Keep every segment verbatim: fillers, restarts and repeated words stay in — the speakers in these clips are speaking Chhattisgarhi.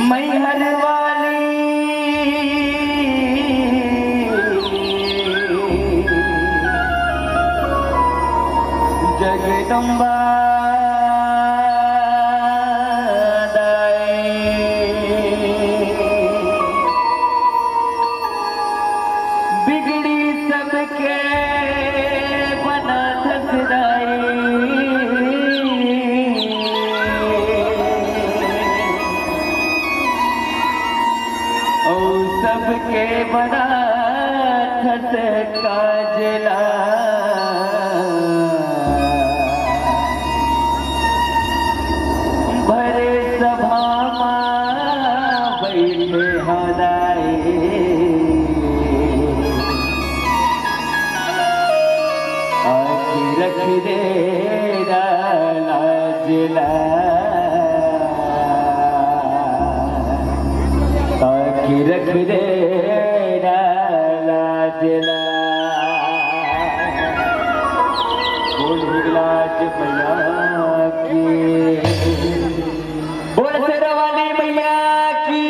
मैहर वाली जगदम्बा दाई, बिगड़ी सबके बनाथस दाई। अउ सबके बनाथस काजला। भरे सभा मा बइठे हवय दाई। आके रख दे लाज ला, आके रख दे लाज ला। बोल हिंगलाज मैया की, बोल शेरा वाली मैया की।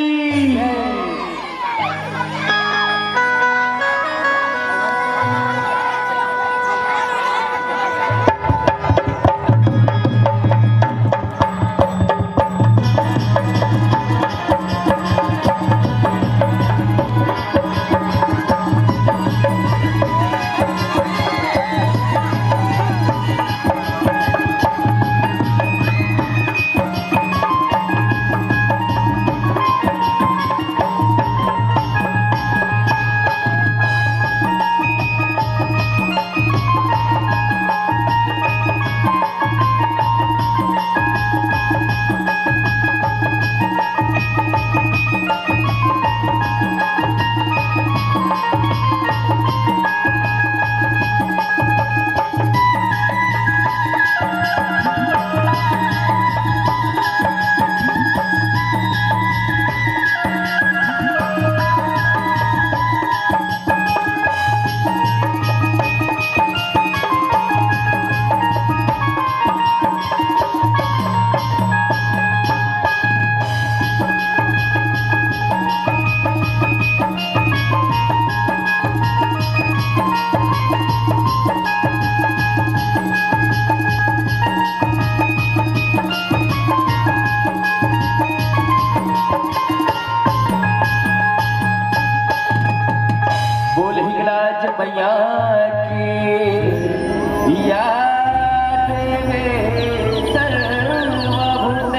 बोल हिंगलाज मैया की। या देवी सर्वभूतेषु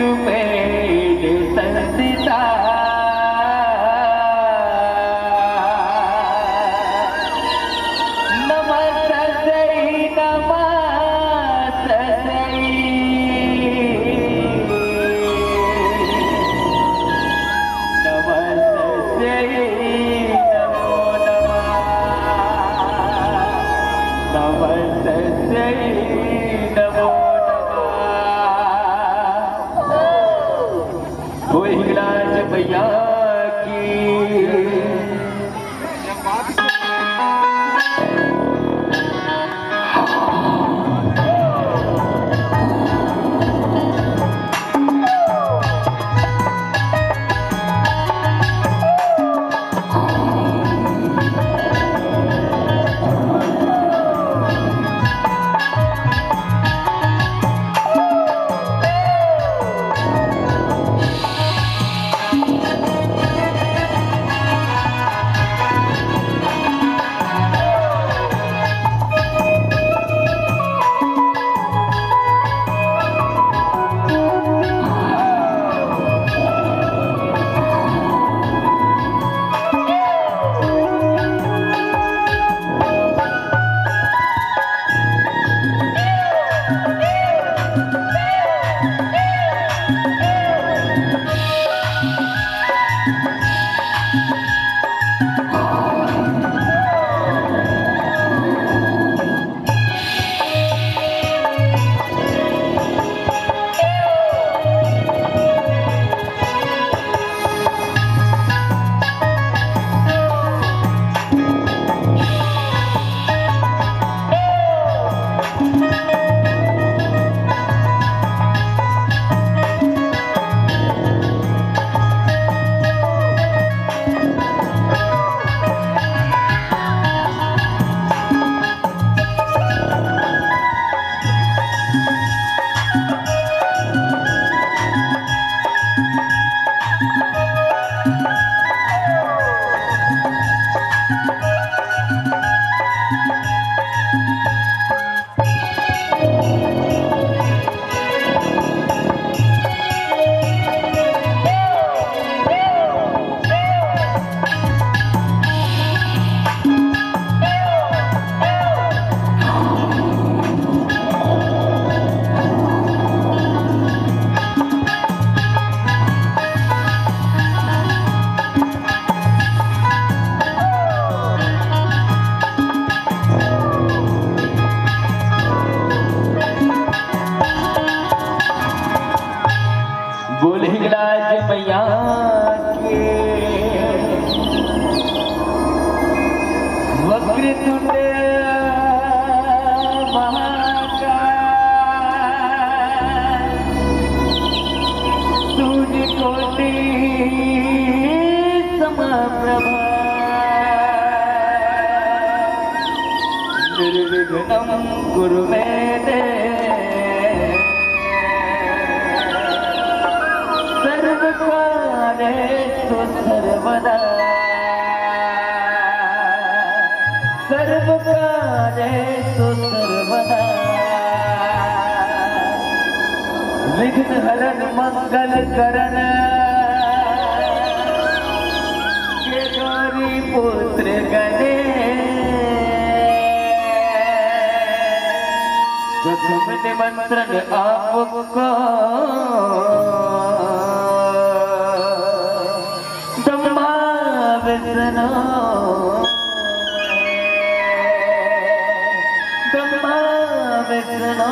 शक्तिरूपेण संस्थिता। नमस्तस्यै नमस्तस्यै। नमस्तस्यै नमो नमः। नमस्तस्यै नमो नमः। बोल हिंगलाज प्रभा निर्विघ्नं कुरु मे देव। सर्वकार्येषु सर्वदा, सर्वकार्येषु सर्वदा, विघ्न हरण मंगल करण के गौरी पुत्र गणेश। प्रथम निमंत्रण आपको ब्रह्मा विष्णु, ब्रह्मा विष्णु।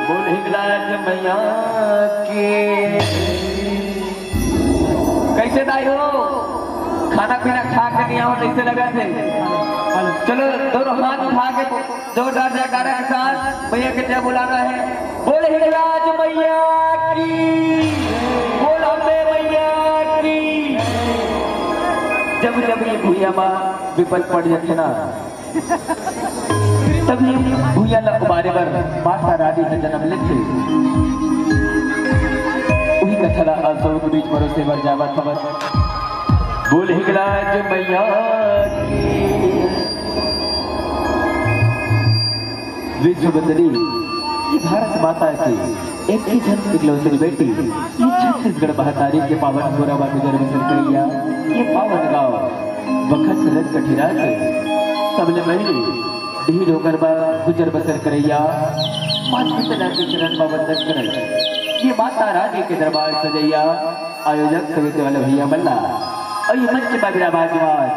बोल हिंगलाज मैया की। कैसे दाई हो? खाना पीना खा के नहीं आओ, कैसे लगा थे? चलो, दोनों हाथ उठा के जोरदार जयकारा के साथ मैया के जय बुलाना है। बोल हिंगलाज मैया की, बोल अम्बे मैया की। जब जब ये भुइयां मा विपद पड़ जाथे ना, तब ये भुइयां ला उबारे बर माता रानी ह जन्म लेथे। उही कथा ला आज सबके बीच परोसे बर जावत हवन। बोल हिंगलाज मैया की। विश्व बंदनी, ये भारत माता की एक ही झन इकलौती बेटी, ये छत्तीसगढ़ महतारी के पावन गोरवा गुजर बसर करैया, ये पावन गांव बखत रंग कठिरा के सबले पहले डीह डोंगर मा गुजर बसर करैया माँ शीतला के चरण मा वंदन करत ये माता रानी के दरबार सजैया आयोजक समिति वाले भैया मन ला अउ ये मंच मा विराजमान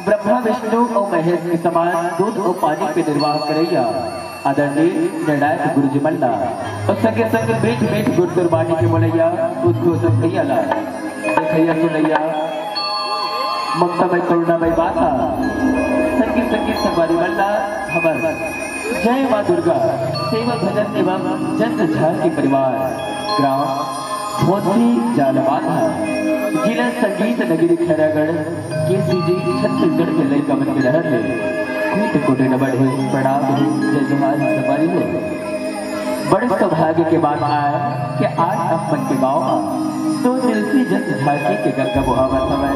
ब्रह्मा विष्णु अउ महेश के समान दूध अउ पानी के निर्वाह करैया आदरणीय निर्णायक गुरुजी मन ला अउ संगे संग मीठ मीठ गुर गुरबानी के बोलैया उद्घोषक भैया ला देखैया सुनैया ममता मई करुणा मई बात हा संगीत संगीत संगवारी मन ला हमर जय माँ दुर्गा सेवा भजन एवं जस झांकी परिवार ग्राम भोथी जालबांधा जिला संगीत नगरी खैरागढ़ केसीजी छत्तीसगढ़ के लइका मन के डहर ले कोटि कोटि नमन हे प्रणाम हे जय जोहार संगवारी हो। बड़ सौभाग्य के बात आय कि आज अपन के गांव मा दो दिल से जस झांकी के गंगा बोहावत हवय।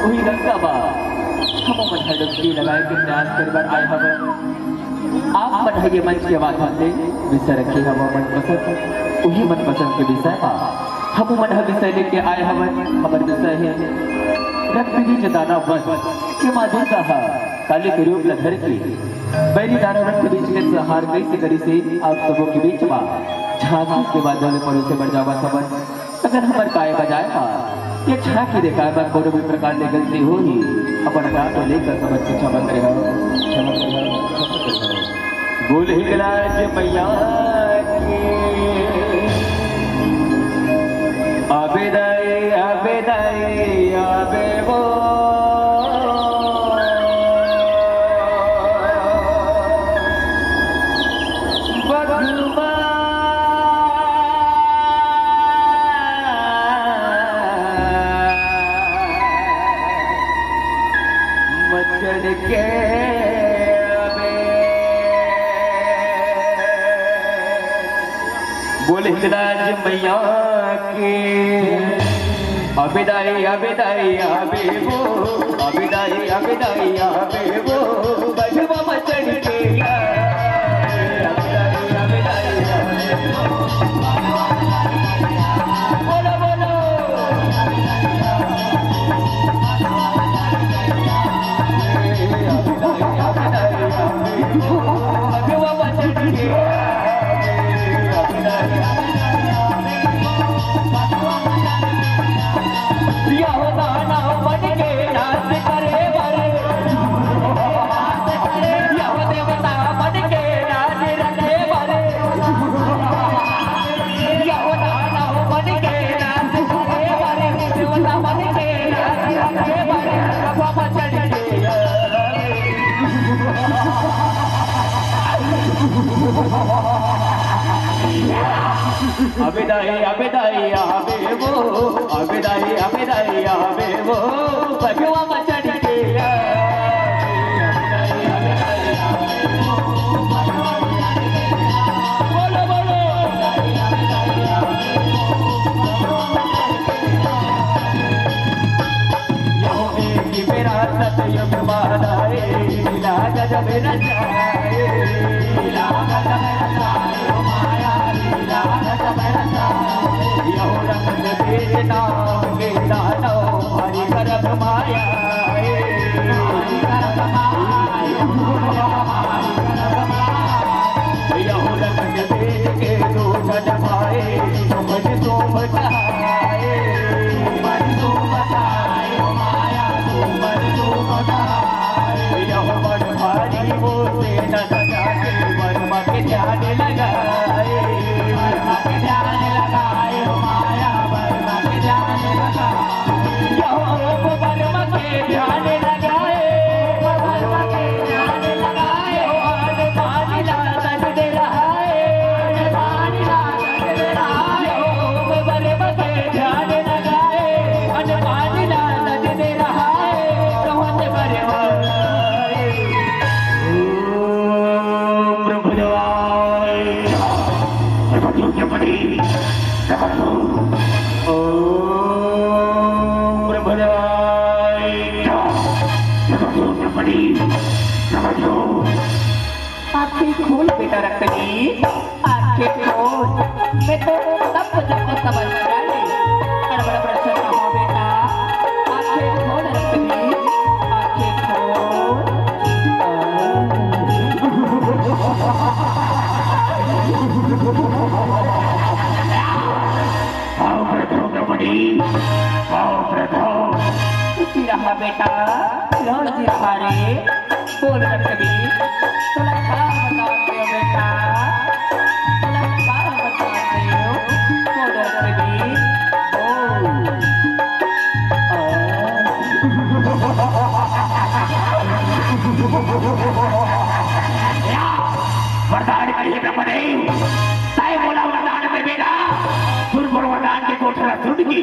उही गंगा मा हम मन ह डुबकी लगाए के प्रयास करे बर आए हवय। आप मन ह ये मंच के माध्यम से विषय रखे हवय मनपसंद, उही मनपसंद के विषय मा हम मन ह विषय लेके आए हवय। हमर विषय हे रक्त बीज दानव वध के माँ दुर्गा ह काली के रूप ल धर के बैरी दानव रक्त बीज के संहार कइसे करिस हे, आप सबो के बीच मा झांकी के माध्यम ले परोसे बर जावत हवन। अगर हमर गाय बजाय मा या झांकी देखाय मा कोनो भी प्रकार ले गलती होही, अपन अपराध को लेकर समझ के क्षमा करे हव, क्षमा करे हव, क्षमा करे हव। बोल हिंगलाज मैया की। आबे दाई, आबे दाई, आबे वो। बगमा मचड़ के आबे। बोल हिंगलाज मैया की। अबे दाई, अबे दाई, अबे वो। अबे दाई, अबे दाई, अबे वो। बघवा म चढ़ के आबे। अबे दाई, अबे दाई, अबे वो। बोलो, बोलो। अबे दाई, अबे दाई, अबे वो, अबे दाई, अबे दाई, अबे वो, बघवा म चढ़ के आ। बोलो, बोलो। यो एक बेरा सतयुग मानाए, लीला गजब रचाए। लीला गजब रचाए, ओ माया, लीला गजब रचाए। यो रंग बेद नाम के दानव, भारी गर्भ माया। भारी गर्भ माया। यहू रंग के बेद के दो जन भाई, सुमन सुमन आए। सुमन सुमन आए, ओ माया, सुमन सुमन आए। यहू बड़ भारी वो सेना सजा के, बर्मा के ध्यान लगाए। बर्मा के ध्यान लगाए, ओ माया, बर्मा के ध्यान लगाए। ओम ब्रह्मदेवाय नमः। समझो, समझो। आंखें खोल बेटा रक्तबीज, आंखें खोल। मैं तो सब कुछ को समझ गया है। और बड़ा प्रसन्न हो बेटा, आंखें खोल रक्तबीज, आंखें खोल। आओ प्रभु द्रौपदी, आओ प्रभु। खुशी रहा बेटा, रोज रहा रे। बोल रक्तबीज, तोला का बताते हो बेटा, तोला का बताते हो? बोल रक्तबीज, बोल। आ। या, वरदान के लिए ब्रह्मदेव, तय बोला वरदान में बेटा, सुर बोल वरदान के कोठरा सुन की,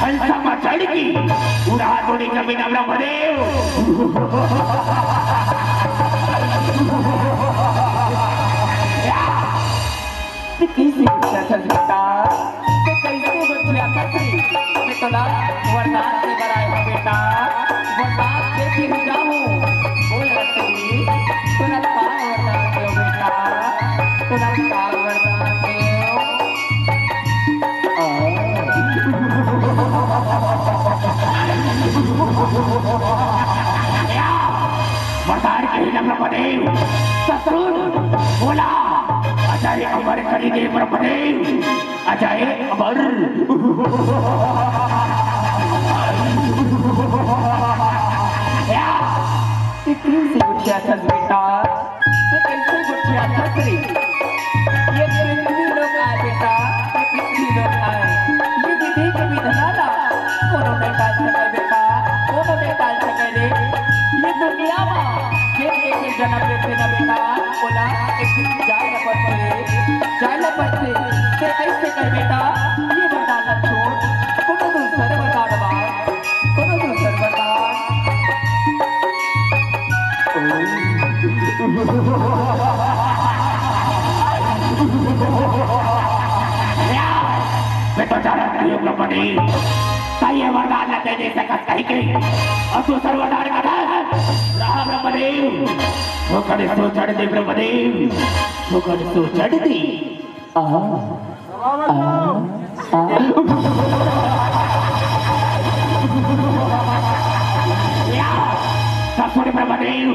हंसा मा चढ़ की, उड़ा तोड़ी जमीन ब्रह्मदेव। या, ते कइसे गोठियाथस बेटा? ते कइसे गोठियाथस रे? मैं तोला वरदान दे बर आए हंव बेटा, वरदान दे के ही जाहूं। बोल रक्तबीज, तोला का वरदान देव बेटा? तोला का वरदान देव? आ। वरदान के ही जब ब्रह्मदेव, ससुर बोला, अजय अमर करी दे ब्रह्मदेव, अजय अमर। या, ते कइसे गोठियाथस बेटा, ते कइसे गोठियाथस रे? ये पृथ्वी लोक आय बेटा, ये पृथ्वी लोक आय। ये विधि के विधान ला कोनो नइ टाल सकय बेटा, कोनो नइ टाल सकय रे। ये दुनिया मा जेन एक एक जनम लेथे ना बेटा, ओला एक दिन जाय ला पड़थे, जाय ला पड़थे। ते अइसे कर बेटा, ये वरदान ला छोड़, कोनो दूसर वरदान मांग, कोनो दूसर वरदान। मैं तो जानत नहीं हूँ ब्रह्मदेव, ताई ये वरदान ला दे दे सकत कहीं के, अउ दूसर वरदान का दस रहा ब्रह्मदेव, वो कर सो चढ़ दे ब्रह्मदेव, वो कर सो चढ़ दे। आ, आ, आ। या, ससुर ब्रह्मदेव,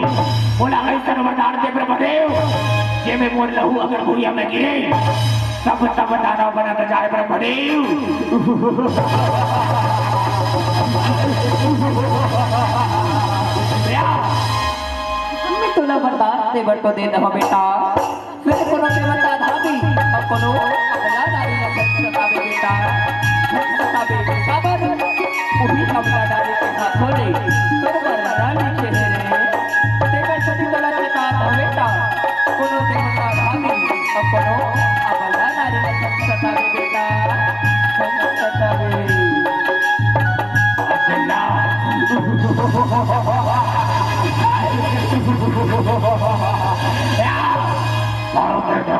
मोला अइसन वरदान दे ब्रह्मदेव, जेमे मोर लहू अगर भुइयां में गिरे, तब तब दानव बनत जाय ब्रह्मदेव। या, मैं तोला वरदान दे बर तो दे दहो बेटा, फेर कोनो देवता धामी अउ कोनो अबला नारी ला झन सताबे बेटा, झन सताबे। काबर? उही अबला नारी के हाथों ले तोर बर रानी के हे रे। तेकर सेती तोला चेतात हंव बेटा, कोनो देवता धामी अउ कोनो अबला नारी ला झन सताबे आओ बेटा,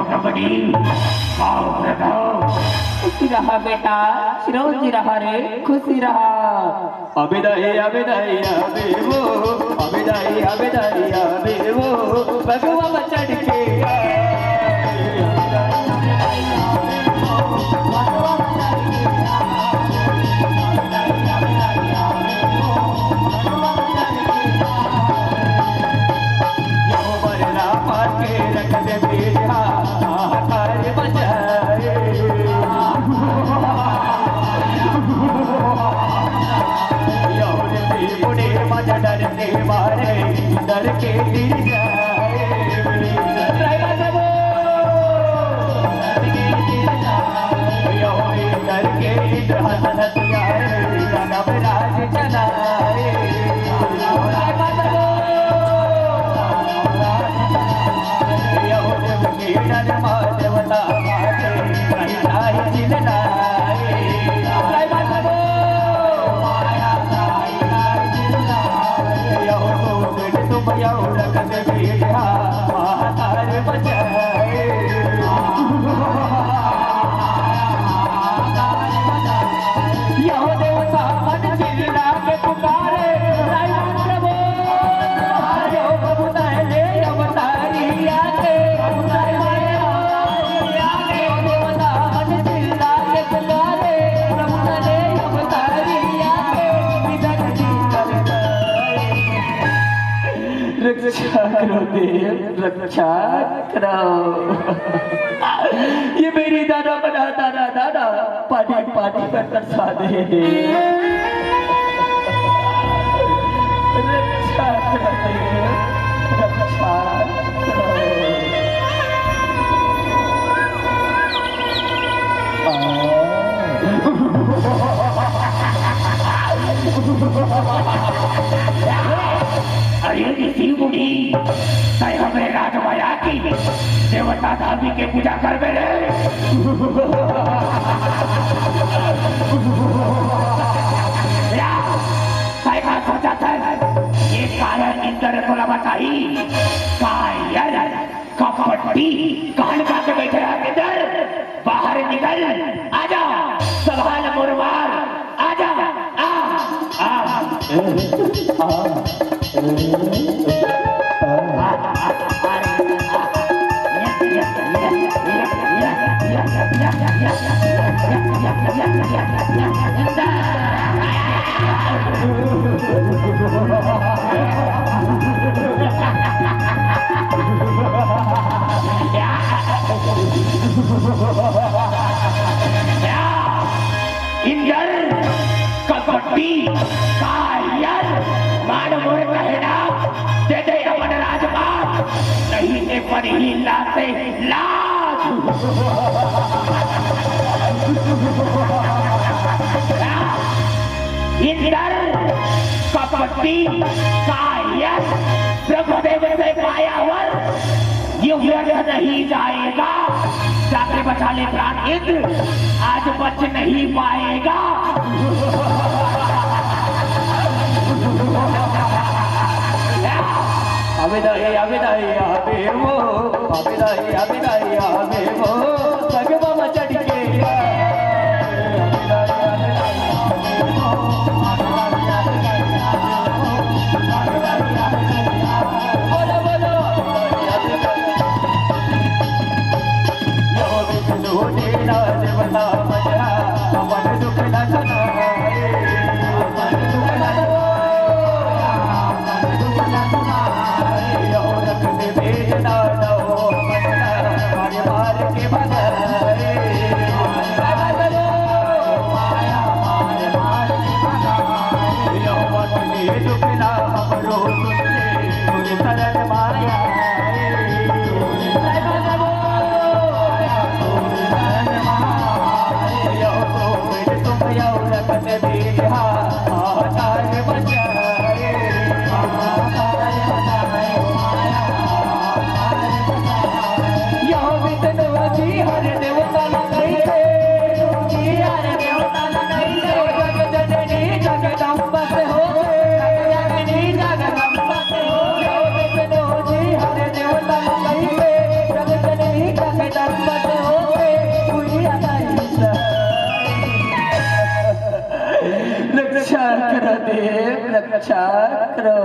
आओ बेटा। खुशी रहा बेटा, चिरंजीवी रहा रे, खुशी रहा। अबे दाई, अबे दाई, अबे वो, अबे दाई, अबे दाई, अबे वो, बघवा म चढ़ के आए। यो बरना पाके रख दे बेटा, हाहाकार मचाए। यो रे बुढ़े मजा डरते मारे, डर के गिर जाए। ड्राइवर बाबू, यो रे डर के गिर हंस हंस आए, राम राज चलाए। ड्राइवर बाबू, यो रे डर मा देवता मारे, कहीं नाही चिल्लाए। ड्राइवर बाबू, रक्षा करो देव, रक्षा करो। ये मेरी दादा बना, दादा, दादा, पानी, पानी में तरसा दे दे। रक्षा करो देव, रक्षा करो। अरे ऋषि मुनि, तै हमरे राजमाया की देवता धामी के पूजा करबे रे। या, तै का सोचत हस? ये कायर इंद्र तोला बताही? कायर, कपटी, कान कान के बैठे हस इंद्र। बाहर निकल, आजा, सवाल मोर मार, आजा, आ, आ, ए, आ, ए, आ। इंद्र, कपटी, कायर, मार मोर कहना, दे दे अपन राजपाट, नहीं ते परही लाते लात। इंद्र, कपटी, कायर, ब्रह्मदेव से पाया वर, ये व्यर्थ नहीं जाएगा। जाके बचा ले प्राण इंद्र, आज बच नहीं पाएगा। अबे दाई, अबे दाई, अबे वो, अबे दाई, अबे दाई, अबे वो, सगवा मचट के। रक्षा करो।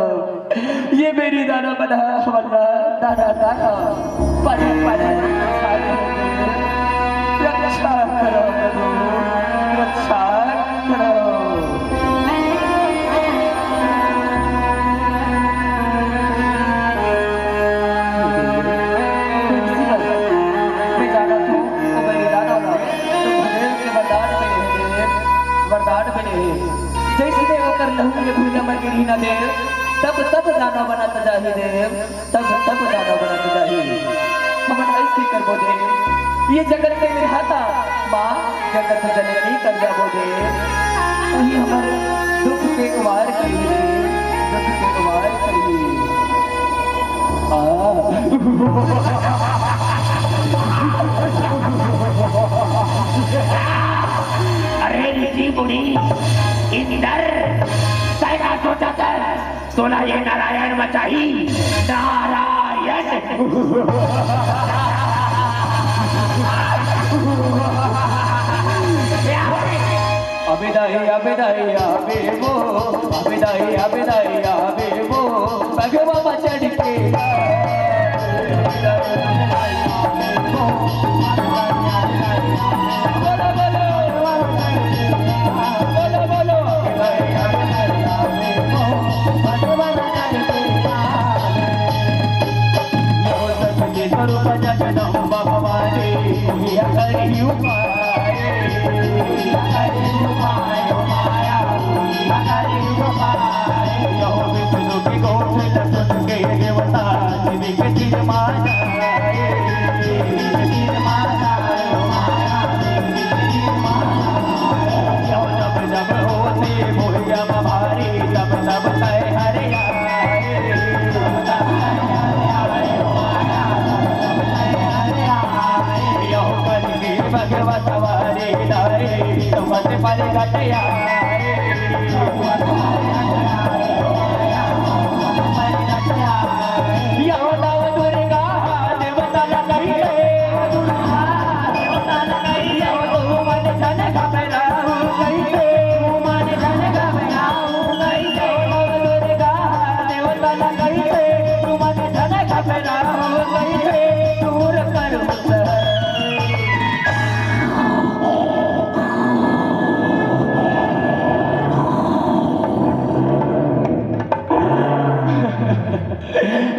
ये मेरी दाना बना, वरना दाना दाना, पानी पानी, रक्षा करो प्रभु, रक्षा करो। मैं जानत हूँ, वो मेरी दाना बना, तो भले के वरदान मिले हे देव, वरदान मिले हे। जइसने ओकर लहू के भुइयां म गिरही ना देव, तब तब दाना बनत जाही देव, तब तब दाना बनत जाही। हमन अइसे करबो देव, ये जगत के विधाता माँ जगत जननी कर जाबो देव, तहीं हमर दुख के उबार करही देव, दुख के उबार करही। आ। अरे ऋषि मुनि, इंदर, तैं का सोचत हस? तोला ये नारायण म चाही, नारायण। अबे दाई, अबे दाई, अबे वो, अबे दाई, अबे दाई, अबे वो, बघवा म चढ़ के। बोलो, बोलो, बोलो, बोलो।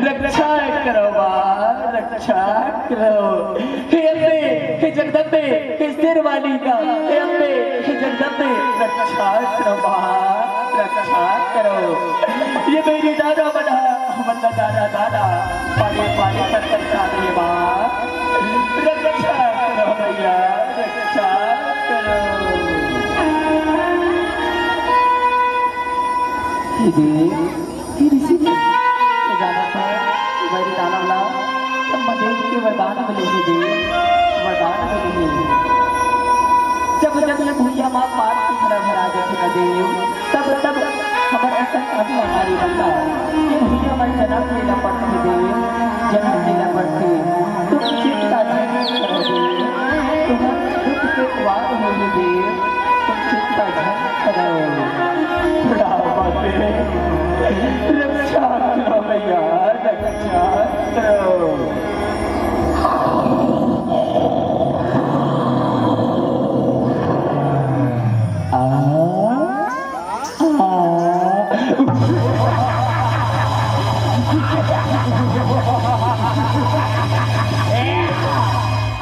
रक्षा करो माँ, रक्षा करो। हे अम्बे, हे जगदम्बे, हे शेरवाली का, हे अम्बे, हे जगदम्बे, रक्षा करो माँ, रक्षा करो। ये मेरी दाना बना, हमन ला दाना दाना, पानी पानी कर कर खा रही है माँ। रक्षा करो भैया, रक्षा करो। हे देव, हे ऋषि, ये जानत हव, मेरी दानव ला, तब महादेव के वरदान मिले हे देव, वरदान मिले हे। जब जब ये भुइयां मा पाप के घड़ा भरा जाथे न देव, तब तब हमर अइसन अति अनारी बंदा, ये भुइयां मा जनम लेला पड़थे देव, जनम लेला पड़थे। तुम चिंता झन करो देव, तुम दुख के उबार होही देव, तुम चिंता झन करो। राम बाटे, रक्षा करो भैया, रक्षा करो। आ, आ।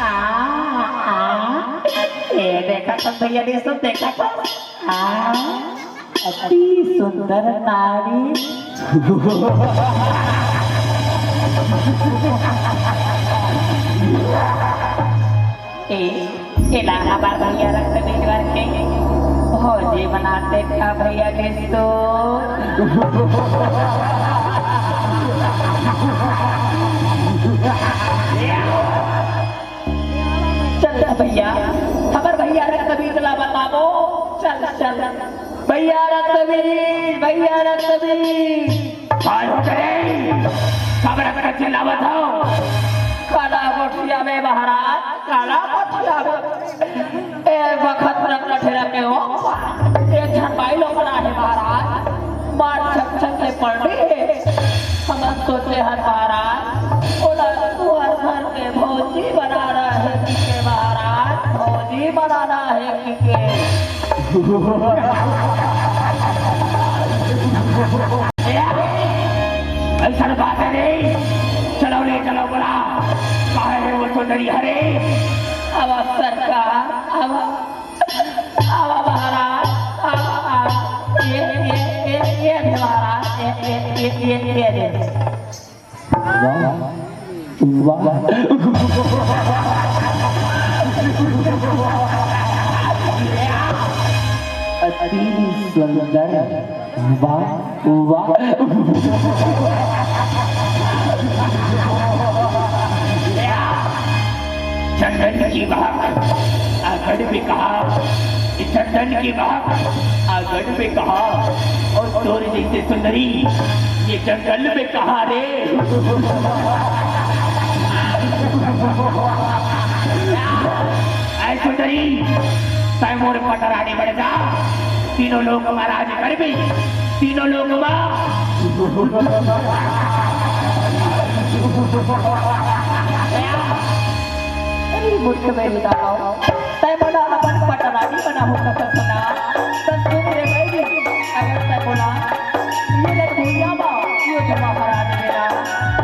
आ, आ। ए, देखा तो भैया, ये सब देखा तो। आ, अति सुंदर नारी। ए, एला हमार भैया रक्त बीज बर के भौजी बनाते का भैया किसो। चल, चल भैया, हमर भैया रक्त बीज ला बताबो। चल, चल। भैया रक्त बीज, भैया रक्त बीज। काय हो गे? काबर अतका चिल्लावत हव? काला गोठियाबे महाराज, काला गोठियाबे। ए बखत रक्त ठेरा के हो, एक झन बाई लोग ला हे महाराज। मार छक छक ले पड़े हे। हमन सोचे हन महाराज, ओला तुहर घर के भौजी बनाना हे कि के महाराज, भौजी बनाना हे कि के। अइसन बात हे रे, चलो ले चलो बोला, काहे हे वो सुंदरी हरे? अब सरकार, अब आवा महाराज, आवा, आवा। ये, ये, ये, ये दे महाराज, ये, ये, ये, ये, ये दे। वाह, वाह। अति सुंदर। वाह, वाह। चंदन की महक अगड़ में कहा, चंदन की महक अगड़ में कहा, और तोर जइसे सुंदरी ये जंगल में कहा रे। ऐ सुंदरी, तैं मोर पटरानी बन जा, तीनों लोक मा राज करबे, तीनों लोक मा। अरे मूर्ख बहिनी दानव, तैं मोला अपन पटरानी बनाहूं कथस ना, त सुन रे बहिनी, अगर तैं मोला ये रंग भुइयां मा, ये जमा हरा देबे ना,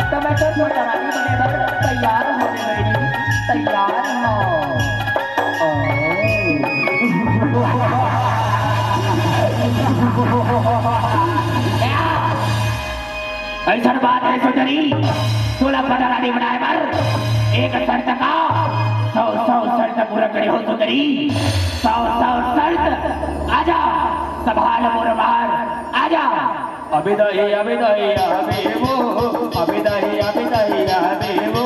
त मैं तोर पटरानी बने बर तैयार हंव रे बहिनी, तैयार हंव। अइसन बात हे सुंदरी, तोला पटरानी बनाए बर एक शर्त का सौ, सौ शर्त पूरा करे हों सुंदरी, सौ, सौ शर्त। आजा, संभाल मोर मार, आजा। अबे दाई, अबे दाई, अबे वो, अबे दाई, अबे दाई, अबे वो,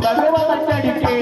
बगवा मा चढ़ के।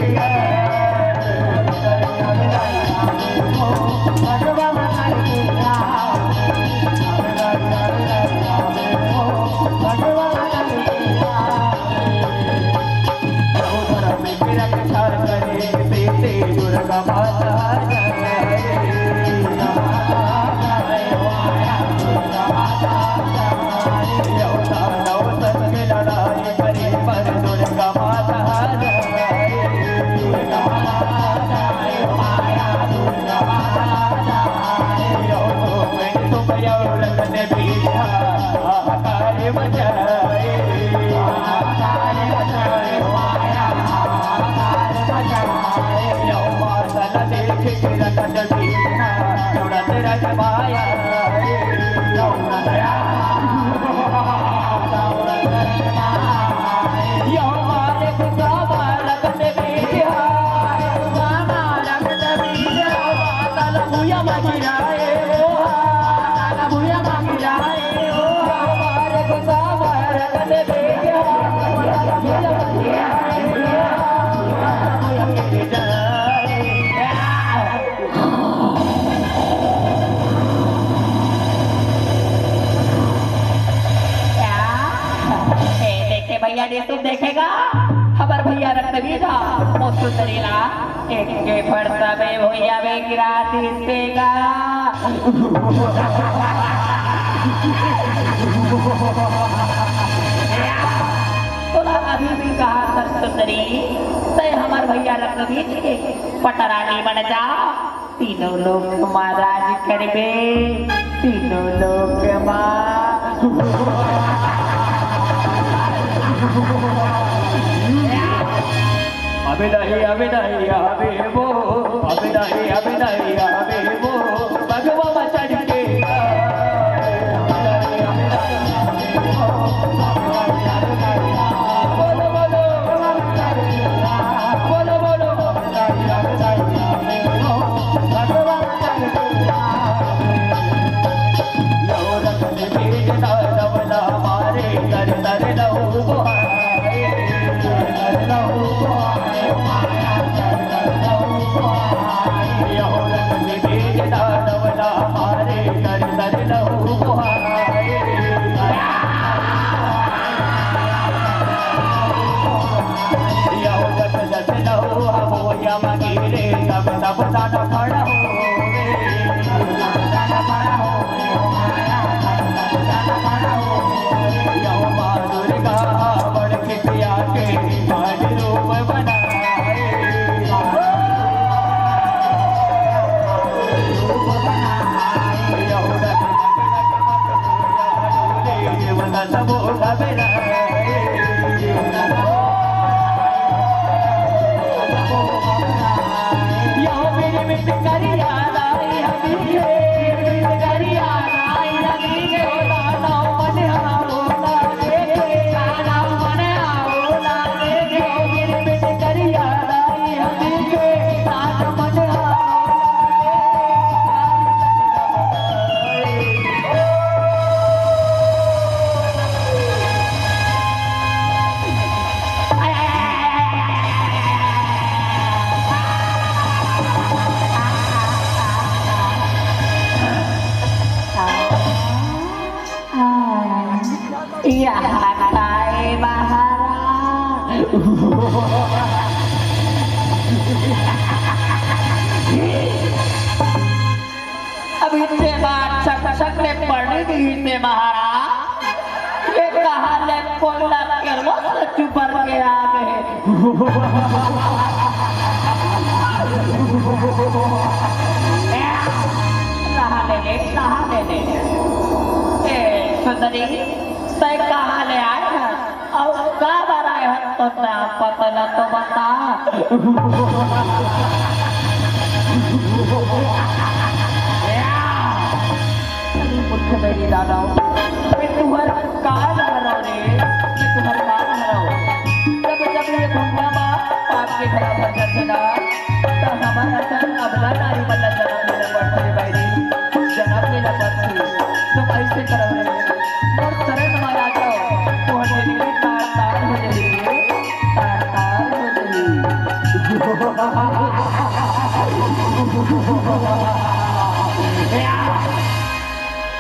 ए, देखे भैया, ये तू देखेगा, हमर भैया रक्तबीज हा, मोसू तरीला, एक के फरसा में भैया में गिरा दीसेगा। तोला अभी भी कहा सत सुंदरी, तैं हमर भैया रक्तबीज के पटरानी बन जा। तीनों लोक मा राज करबे, तीनों लोक मा। अबे दाई, अबे दाई, अबे वो, अबे दाई, अबे दाई, अबे वो, बगवा मा चढ़ के। अभी ते बात छक छक ले पढ़ने दी ते महाराज। ये कहा ले कोयला के रोज चुबर के आ गए। नहा ले ले, नहा ले ले। ए, सुंदरी, तै कहाँ ले आए हस? अउ का बर आए हस? तो ना पता ना तो बता। अरे मूर्ख मेरी दादा, मैं तुहर का हरव रे? मैं तुहर का हरव? जब जब ये दुनिया मा पाप के घड़ा भर जाथे ना, त हमर असन अबला नारी मन ला जनम लेना पड़थे रे भाई रे। जनम लेना पड़थे। तो ऐसे करव रे। मोर शरण मा आ जाव, तोहर जिंदगी तार तार हो जाही रे, तार तार हो जाही।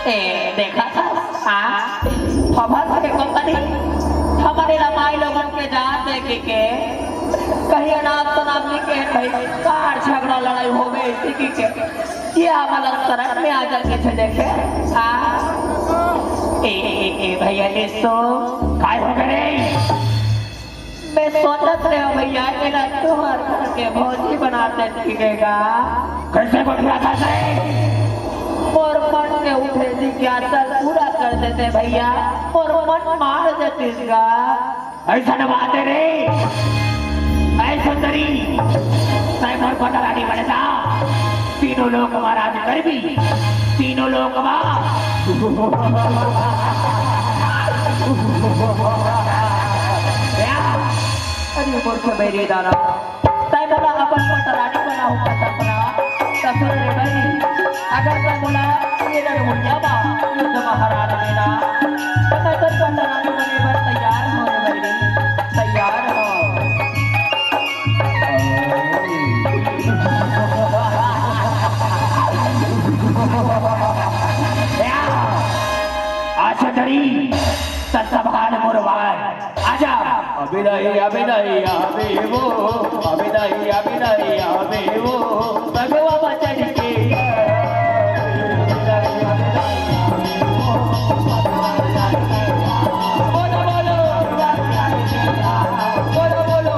ए, देखा था? हाँ? हमर के कंपनी, हमर इला माई लोगन के जात देखे के, कहीं अनाप शनाप नहीं के भाई, कार झगड़ा लड़ाई हो गए, इसी की के। ये हमला शरण में आ जाके छे देखे। आ, ए, ए, ए, भैया, ये सो काय हो गए रे? मैं सोचत रहे भैया, एला तुहर घर के भौजी बना देती गा। कैसे बन रहा था सही? मोर मन के उठे जिज्ञासा पूरा कर देते भैया, मोर मन मार देती गा। ऐसा न बात है रे। ऐ सुंदरी, तै मोर पटरानी बन जा। तीनों लोक मा राज करबी, तीनों लोक मा। अरे मोर के बैरी दाना, तै मोला अपन पटरानी बनाहूं का सपना। ससुर रे भाई, अगर तै मोला ये लड़मुड़िया बा, युद्ध महाराज मेरा, तो मैं तो पटरानी बने बर तैयार हो रे भाई, तैयार हो। अच्छा दरी, त संभाल मोर बात। आजा। अबे नहीं, अबे नहीं, अबे वो, अबे नहीं, अबे नहीं, अबे वो, बगवा बचन के। बोलो, बोलो, बोलो, बोलो।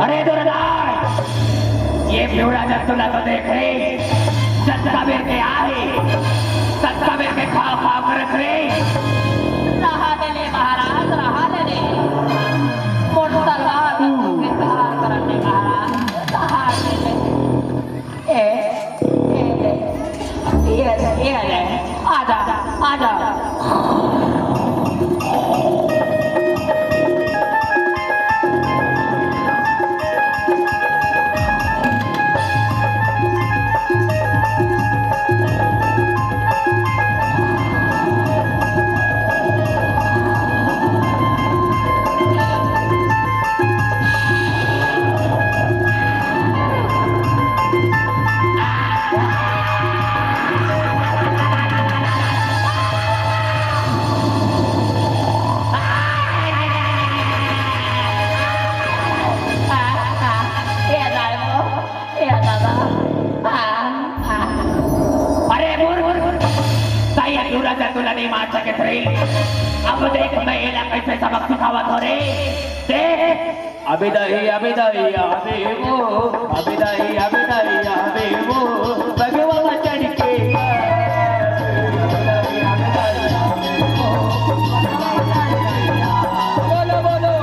अरे दुर्गा, ये पिवड़ा जंतु ला तो देख रे, जतका बेर के आहे, ततका बेर के खाव खाव करत रे। रहा दे ले महाराज, रहा दे ले। मोर तलवार ला तो बेकार करत ले महाराज, रहा दे ले। ए, ए, ए, ए, ए, ए, आजा, आजा। तू राजा तुला नहीं मार सके रे। अब देख मैं एला कैसे सबक सिखावत हो रे। देख। अबे दाई, अबे दाई, अबे वो, अबे दाई, अबे दाई, अबे वो, बगवा में चढ़ के। बोलो, बोलो।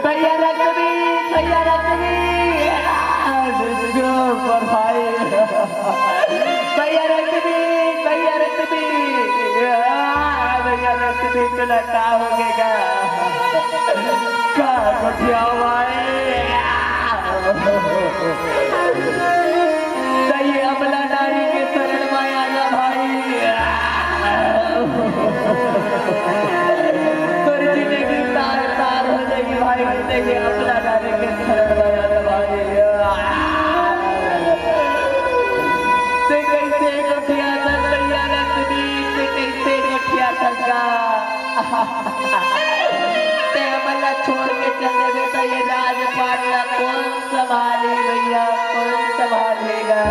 भैया रक्तबीज, भैया रक्तबीज। आ, जिसको पढ़ाई। भैया रक्तबीज, भैया रक्तबीज। आ, भैया रक्तबीज, तोला का होगे गा? का गोठियावा ए? आ। त ये अबला नारी के शरण में आना भाई। तोर जिंदगी तार तार हो जाएगी भाई, जिंदगी अबला नारी के शरण में आना भाई। ते कैसे गोठिया था भैया रक्तबीज, ते कैसे गोठिया था गा? ते हमला छोड़ के चल देबे त ये राजपाट ला कोन संभाली भैया, कोन संभालेगा?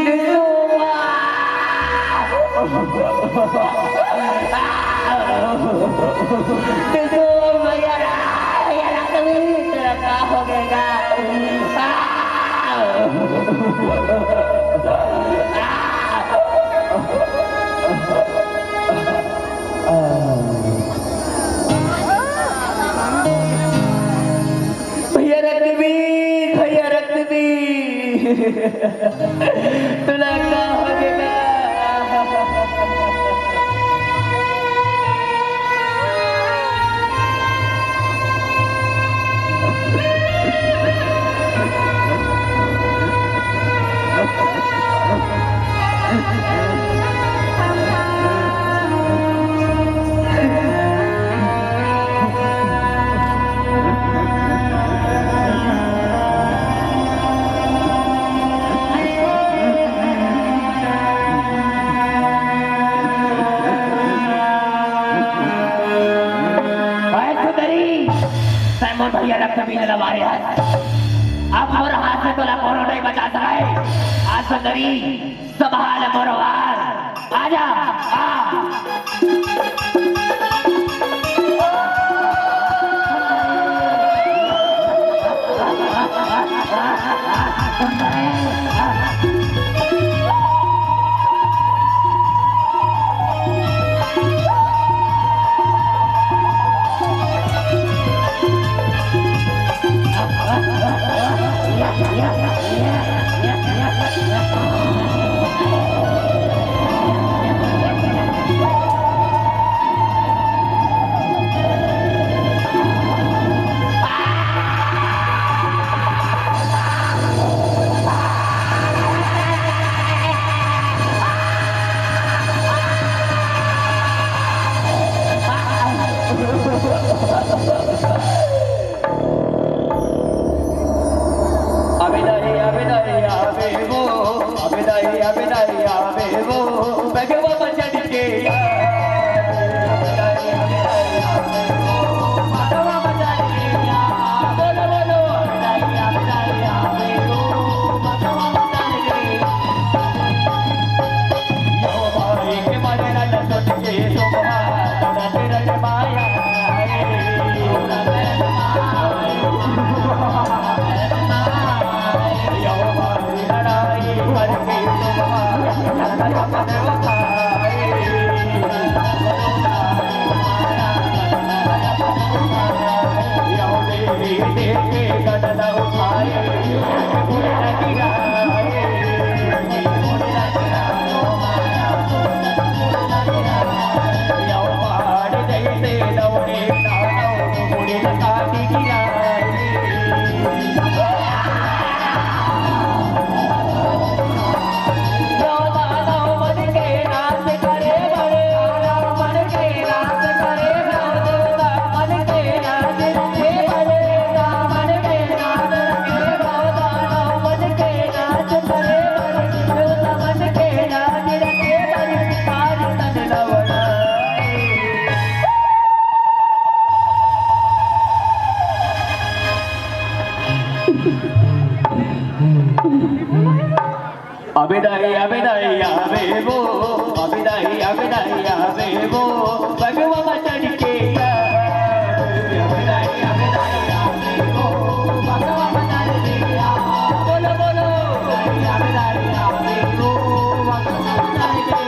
निशुआ! निशु, भैया रा-, भैया रा, कभी तेरा का हो गएगा? भैया रक्तबीज, भैया रक्तबीज, तोला का हो गेला? अरे सुंदरी, तैं मोर भैया रक्तबीज ला मारे हस। अब मोर हाथ से तोला कोनो नहीं बचा सके। आ सुंदरी, संभाल मोर वार। आजा, आ। बघवा म चढ़ के यार, बघवा म चढ़ के यार, बोलो, बोलो। यो भाई के मरे न सोच के शोभा, रट रट माया। अबे दाई, अबे दाई, अबे वो, अबे दाई, अबे दाई, अबे वो, बघवा म चढ़ के यार। अबे दाई, अबे दाई, अबे वो, बघवा म चढ़ के यार। बोलो, बोलो। अबे दाई, अबे वो, बघवा म चढ़ के।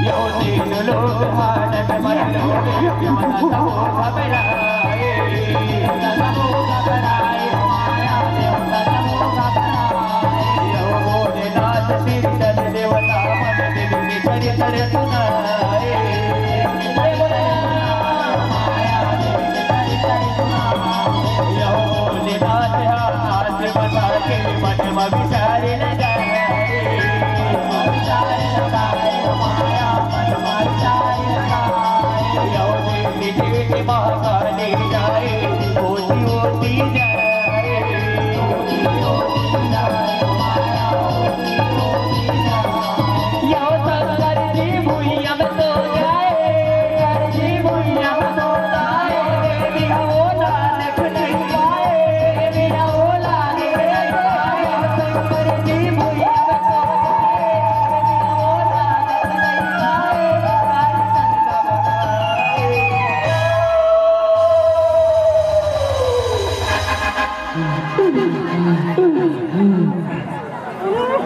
यो तीन लोग मानक मरलो, यो मानक हो घबराए।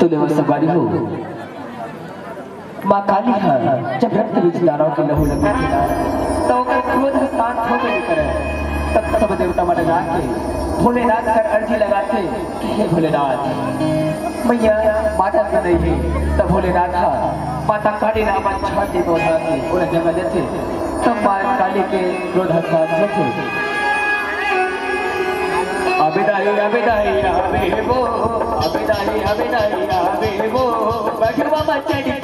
तो देवा संगवारी हो, माँ काली ह जब रक्त बीज दानव के लहू लगे थे ना, तो ओकर क्रोध ह शांत होबे नइ करे। तब सब देवता मन जाके भोलेनाथ कर अर्जी लगाथे कि हे भोलेनाथ, मैया माता तो नइ हे, तब भोलेनाथ ह माता काली नाम छाती में उठा के ओला जन्म देथे। तब माँ काली के क्रोध ह शांत होथे। अबे दाई, अबे दाई, अबे वो, अबे दाई, अबे दाई, अबे वो, बघवा म चढ़